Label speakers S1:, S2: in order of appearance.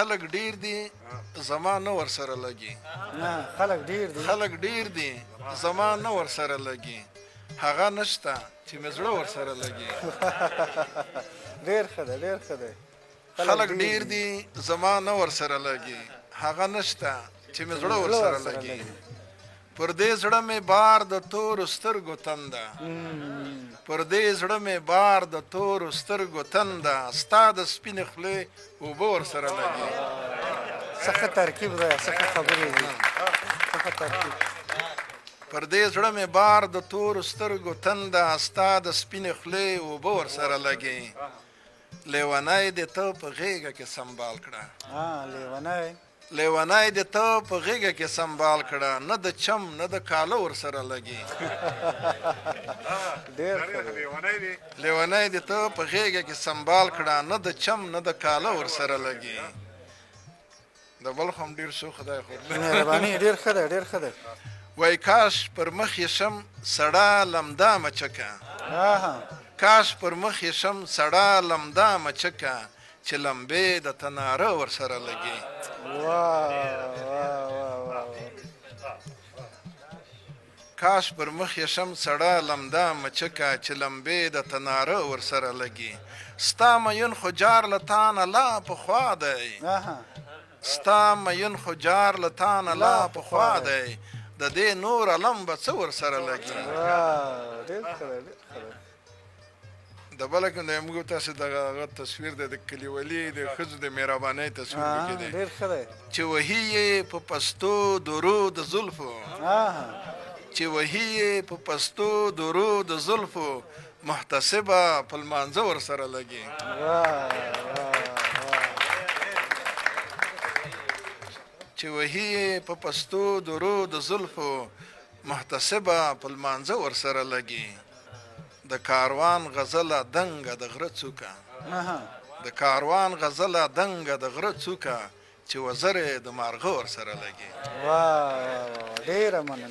S1: خلک ډیر دي، زما نه ورسره لګي.
S2: نه، خلک ډیر دي.
S1: خلک ډیر دي، زما نه ورسره لګي، هغه نشته چې مې زړه ورسره لګي.
S2: ډیر ښه دی، ډیر ښه دی.
S1: خلک ډیر دي، زما نه ورسره لګي، هغه نشته چې مې زړه ورسره لګي. پر دې زړه مې بار د تورو سترګو تنده، پر دې زړه مې بار د تورو سترګو تنده، ستا د سپینې خولې اوبه ورسره لګي.
S2: څه ښه ترکیب دی، څه ښه خبرې دي، څه ښه ترکیب.
S1: پر دې زړه مې بار د تورو سترګو تنده، ستا د سپینې خولې اوبه ورسره لګي. لیونی دې ته په غېږه کې سنبال کړه.
S2: لیونی.
S1: لیونی دې ته په غېږه کې سنبال کړه، نه د چم نه د کاله ورسره لګي.
S2: ډېر ښه دی.
S1: لیونی دې ته په غېږه کې سنبال کړه، نه د چم نه د کاله ورسره لګي. د بل خو هم ډېر شو، خدای خو.
S2: مهرباني، ډېر ښه دی، ډېر ښه دی.
S1: وای کاش پر مخ یې شم سړه لمده مچکه، کاش پر مخ یې شم سړه لمده مچکه، چې لمبې د تناره ورسره لګي.
S2: واه واه واه واه.
S1: کاش پر مخ یې شم سړه لمده مچکه، چې لمبې د تناره ورسره لګي. ستا میون خو جار له تانه لا پخوا دی، ستا میون خو جار له تانه لا پخوا دی، د دې نور علم به څه ورسره لګي.
S2: واه، ډېر ښه دی، ډېر ښه دی.
S1: د بله کوم دی، موږ تاسو دغه هغه تصویر دی، د کلیوالي د ښځو د مهربانۍ تصویر پکې دی.
S2: ډېر ښه دی.
S1: چې وهي یې په پستو دورو د زلفو، چې وهي یې په پستو دورو د زلفو، محتسبه په لمانځه ورسره لګي.
S2: واه واه واه.
S1: چې وهي یې په پستو دورو د زلفو، محتسبه په لمانځه ورسره لګي. د کاروان غزله دنګه د غره څوکه، د کاروان غزله دنګه د غره څوکه، چې وزرې د مارغه ورسره لګي.
S2: واه واه، ډېره مننه.